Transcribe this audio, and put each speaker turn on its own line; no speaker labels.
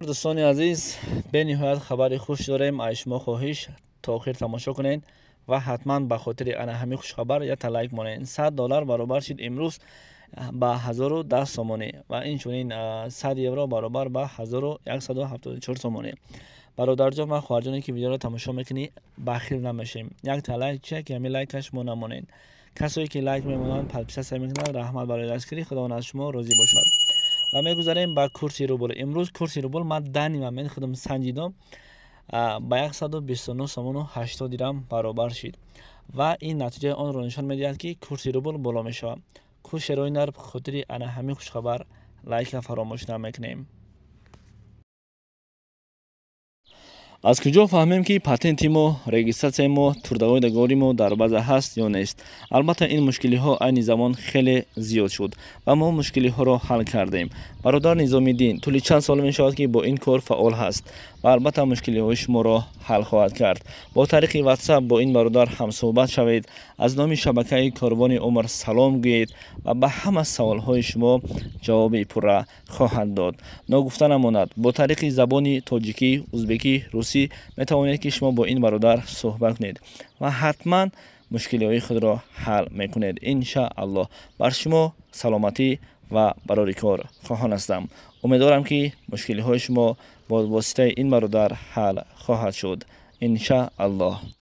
Дӯстони азиз, бениҳоят хабари хуш дорем. Аз шумо хоҳиш, то охир тамошо кунед ва ҳатман ба хотири ана ҳамин хушхабар якта лайк монед. 100 доллар баробар шид имрӯз ба 1010 сомонӣ ва инчунин 100 евро баробар ба 1174 сомонӣ. Бародарҷон ва хоҳарҷоне, ки видеоро тамошо мекунӣ, бахил намешем. Якта лайк чия, ки ҳамин лайкаш мо намонед. Касое ки лайк мемонанд, подписаться мекунанд, раҳмат барои дастгирӣ, Худованд аз шумо розӣ бошад. Ва мегузарем ба курси рубл. Имрӯз курси рубл ман данный момент худам санҷидам, ба 129 сомону 80 дирам баробар шид ва ин натиҷаи онро нишон медиҳад, ки курси рубл боло мешавад. Кӯшерои нар, хотири ана ҳамин хушхабар лайка фаромӯш намекунем. Аз куҷо фаҳмем, ки патенти мо, регистратсияи мо, трудовой договори мо дар база ҳаст ё нест? Албатта, ин мушкилиҳо айни замон хеле зиёд шуд ва мо мушкилиҳоро ҳал кардем. Бародар Низомиддин тӯли чанд сол мешавад, ки бо ин кор фаъол ҳаст ва албатта мушкилиҳои шуморо ҳал хоҳад кард. Бо тариқи WhatsApp бо ин бародар ҳамсӯҳбат шавед, аз номи шабакаи Корвони умр салом гӯед ва ба ҳама саволҳои шумо ҷавоби пурра хоҳад дод. Ногуфта намонад, бо тариқи забони тоҷикӣ, узбекӣ, русӣ метавонед, ки шумо бо ин бародар суҳбат кунед ва ҳатман мушкилиҳои худро ҳал мекунед, иншааллоҳ. Бар шумо саломатӣ ва барори кор хоҳон ҳастам. Умедворам, ки мушкилиҳои шумо бо воситаи ин бародар ҳал хоҳад шуд, иншааллоҳ.